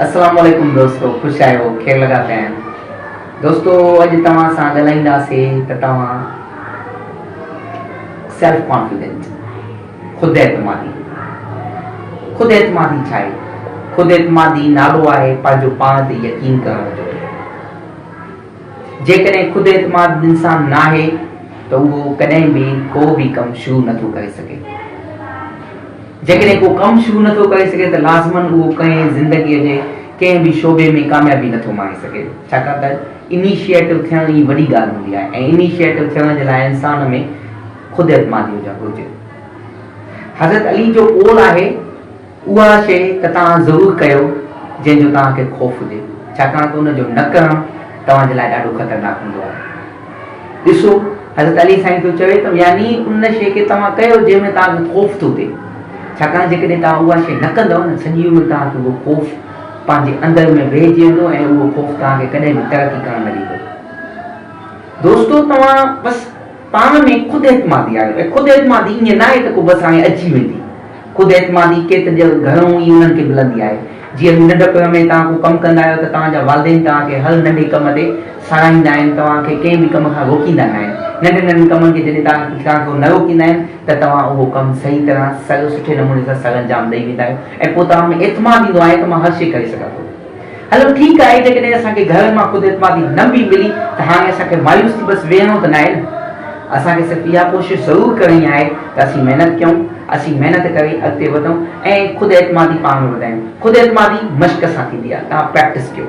السلام عليڪم دوستو خوش آهيو خير لڳا پيا آهن دوستو اڄ توهان سان ڳالهائينداسين ته توهان سيلف ڪانفيڊنٽ خود اعتمادي خود اعتمادي ڇا آهي خود اعتمادي نالو آهي پنهنجو پاڻ تي يقين ڪرڻ جو. جيڪڏهن خود اعتماد انسان ناهي ته اهو ڪڏهن به ڪو به ڪم شروع نٿو ڪري سگهي. جيڪڏهن ڪو ڪم شروع نٿو ڪري سگهي ته لازماً اهو ڪنهن زندگيء جي ڪنهن به شعبي ۾ ڪاميابي نٿو ماڻي سگهي. ڇاڪاڻ ته انيشيئيٽو ٿيڻ ئي وڏي ڳالهه هوندي آهي ۽ انيشيئيٽو ٿيڻ جي لاء انسان ۾ خود اعتمادي هجڻ گهرجي. حضرت علي جو قول آهي. اها شيء ته توهان ضرور ڪيو جنهن جو توهان کي خوف هجي، ڇاڪاڻ ته ان جو نه ڪرڻ توهان جي لاء ڏاڍو خطرناڪ هوندو آهي. ڏسو، حضرت علي سائين ٿو چوي ته يعني ان شيء کي توهان ڪيو جنهن ۾ توهان کي خوف ٿو ٿئي، ڇاڪاڻ جيڪڏهن توهان اها شيء نه ڪندؤ نه سڄي عمر توهان کي اهو خوف پنهنجي اندر ۾ ويهجي ويندو ۽ اهو خوف توهان کي ڪڏهن به ترقي ڪرڻ نه ڏيندو. دوستو توهان بس پاڻ ۾ خود اعتمادي آهيو ۽ خود اعتمادي ائين ناهي ته ڪو بس هاڻي اچي ويندي. خود اعتمادي ڪي ته گهڻو ئي انهن کي ملندي آهي. جيئن ننڍپڻ ۾ توهان ڪو ڪم ڪندا آهيو ته توهان جا والدين توهان کي هر ننڍي ڪم تي ساراهيندا آهن، توهان کي ڪنهن به ڪم کان روڪيندا ناهن. ننڍن ننڍن ڪمن کي جڏهن توهان کي نه روڪيندا آهن ته توهان اهو ڪم صحيح طرح سر سٺي نموني سان سرانجام ڏئي ويندا آهيو ۽ پوء توهان ۾ اعتماد ايندو آهي ته مان هر شيء ڪري سگهان ٿو. هلو ٺيڪ آهي جيڪڏهن اسان کي گهر مان خود اعتمادي نه به ملي ته هاڻي اسان کي مايوس ٿي بس ويهڻو ته ناهي نه. اسان کي صرف اها ڪوشش ضرور ڪرڻي آهي ته اسين محنت ڪيون، اسين محنت ڪري اڳتي وڌون ۽ خود اعتمادي پاڻ ۾ وڌايون. خود اعتمادي مشق سان ٿيندي آهي. توهان پريڪٽس ڪيو.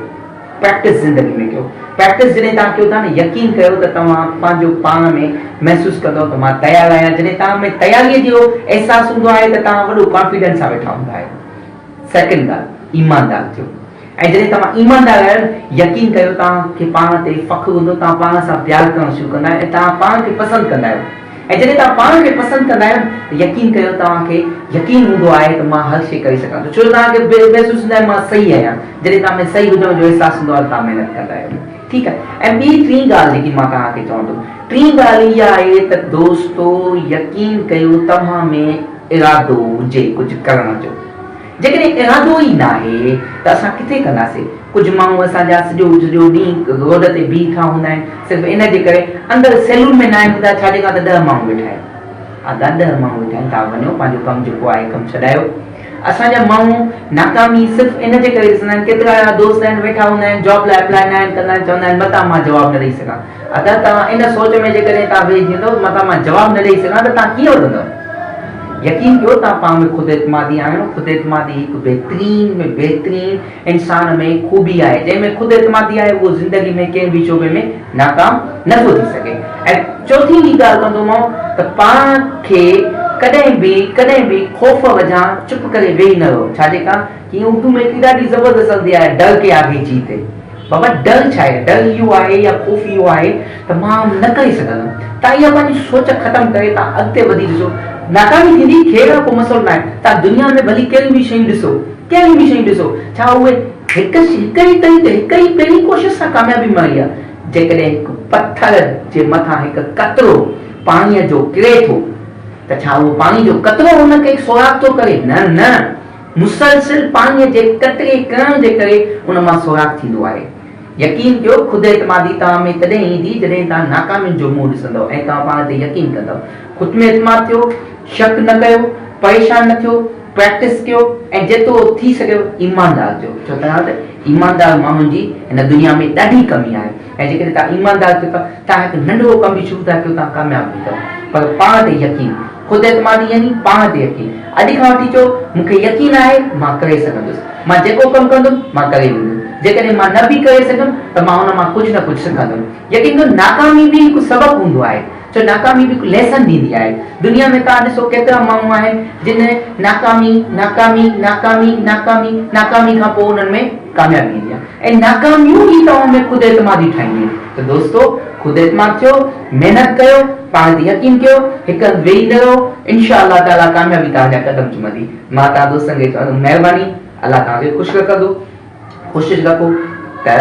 پريڪٽس زندگي ۾ ڪيو. پريڪٽس جڏهن توهان ڪيو ٿا نه يقين ڪيو ته توهان پنهنجو پاڻ ۾ محسوس ڪندؤ ته مان تيار آهيان. جڏهن توهان ۾ تياريء جو احساس هوندو آهي ته توهان وڏو ڪانفيڊنس سان ويٺا هوندا آهيو. سيڪنڊ ڳالهه، ايماندار ٿيو ۽ جڏهن توهان ايماندار آهيو نه، يقين ڪيو توهان کي پاڻ تي فخر هوندو، توهان پاڻ سان پيار ڪرڻ شروع ڪندا آهيو ۽ توهان پاڻ کي پسند ڪندا آهيو ۽ جڏهن توهان پاڻ کي پسند ڪندا آهيو نه ته يقين ڪيو توهان کي يقين هوندو آهي ته مان هر شيء ڪري سگهان ٿو ڇو جو توهان کي محسوس هوندو آهي مان صحيح آهيان، جڏهن توهان ۾ صحيح هجڻ جو احساس هوندو آهي ته توهان محنت ڪندا آهيو. ٺيڪ آهي ۽ ٻي ٽين ڳالهه جيڪي مان توهان کي چوان ٿو، ٽين ڳالهه اها آهي ته دوستو يقين ڪيو توهان ۾ ارادو هجي ڪجهه ڪرڻ جو. جيڪڏهن ارادو ئي ناهي ته اسان ڪٿي ڪنداسين؟ ڪجهه ماڻهو اسان جا سڄو سڄو ڏينهن روڊ تي بيٺا هوندا آهن صرف ان جي ڪري اندر سيلون ۾ ناهن هوندا ڇا جي ڪاڻ ته ڏهه ماڻهو ويٺا آهن. ادا ڏهه ماڻهو ويٺا آهن توهان وڃو پنهنجو ڪم جيڪو آهي ڪم ڇڏايو. اسان جا ماڻهو ناڪامي صرف ان جي ڪري ڏسندا آهن ڪيترا اهڙا دوست آهن ويٺا هوندا آهن جاب لاء اپلاء ناهن ڪندا آهن چوندا آهن متان مان جواب نه ڏئي سگهان. ادا توهان ان سوچ ۾ جيڪڏهن توهان ويهي ٿيندؤ ته متان مان جواب نه ڏئي سگهان ته توهان ڪيئن وڌندؤ؟ يقين ڪيو توهان پاڻ ۾ خود اعتمادي آڻيو، خود اعتمادي هڪ بهترين ۾ بهترين انسان ۾ خوبي آهي، جنهن ۾ خود اعتمادي آهي اهو زندگي ۾ ڪنهن به شعبي ۾ ناڪام نه ٿو ٿي سگهي. ۽ چوٿين ٻي ڳالهه ڪندومانو ته پاڻ کي ڪڏهن به ڪڏهن به خوف وجهان چپ ڪري ويهي نه رهو، ڇا جي ڪاڻ ڪي اردو ۾ هڪڙي ڏاڍي زبردست هلندي آهي ڊر ڪي آگي جيت هي. بابا ڊر ڇا آهي؟ ڊر اهو آهي يا خوف اهو آهي ته مان نه ڪري سگهندم. توهان اها پنهنجي سوچ ختم ڪري توهان اڳتي وڌي ڏسو. ناڪامي ٿيندي خير آهي ڪو مسئلو ناهي. توهان دنيا ۾ ڀلي ڪهڙيون به شيون ڏسو، ڪهڙيون به شيون ڏسو، ڇا اهي هڪ هڪ ئي طريقي هڪ ئي پهرين ڪوشش سان ڪاميابي ماڻي آهي؟ جيڪڏهن هڪ پٿر جي مٿان هڪ قطرو پاڻيء جو ڪري ٿو ته ڇا اهو پاڻي جو قطرو ان کي سوراخ ٿو ڪري؟ نه نه. مسلسل پاڻيء جي قطري ڪرڻ جي ڪري ان مان سوراخ ٿيندو آهي. يقين ڪيو خود اعتمادي توهان ۾ تڏهن ايندي جڏهن توهان ناڪامين جو منهن ڏسندؤ ۽ توهان پاڻ تي يقين ڪندؤ. خود ۾ اعتماد ٿيو، شڪ نه ڪيو، پريشان نه ٿيو، پريڪٽس ڪيو ۽ جيترو ٿي سگهيو ايماندار ٿيو ڇو ته ايماندار ماڻهن جي هن دنيا ۾ ڏاڍي ڪمي آهي ۽ جيڪڏهن توهان ايماندار ٿيو ٿا توهان هڪ ننڍڙو ڪم به شروع ٿا ڪيو توهان ڪامياب ويندؤ پر پاڻ تي يقين خود اعتمادي يعني پاڻ تي يقين. اڄ کان وٺي چئو، مون کي يقين آهي، مان ڪري سگهندس. مان جيڪو ڪم ڪندم، مان ڪري ويندم. جيڪڏهن مان نه به ڪري سگهيم ته مان ان مان ڪجهه نه ڪجهه سکندم. يقين ڪيو ناڪامي به هڪ سبق هوندو آهي. ڇو ناڪامي به هڪ ليسن ڏيندي آهي. دنيا ۾ توهان ڏسو ڪيترا ماڻهو آهن جن ناڪامي، ناڪامي، ناڪامي، ناڪامي، ناڪامي کان پوء انهن ۾ ڪاميابي ايندي آهي ۽ ناڪاميون ئي توهان ۾ خود اعتمادي ٺاهينديون آهن. ته دوستو خود اعتماد ٿيو، محنت ڪيو، پاڻ تي يقين ڪيو، هڪ هنڌ ويهي نه رهو، انشاء الله تعاليٰ ڪاميابي توهان جا قدم چمندي. مان توهان دوستن کي چوندس مهرباني، الله توهان کي خوش رکندو، ڪوشش رکو ته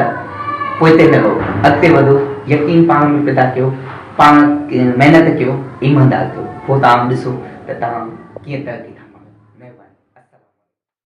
پوئتي نه رهو، اڳتي وڌو، يقين پاڻ ۾ پيدا ڪيو، پاڻ محنت ڪيو، ايماندار ٿيو، پوء توهان ڏسو ته توهان ڪيئن ترقي ٿا.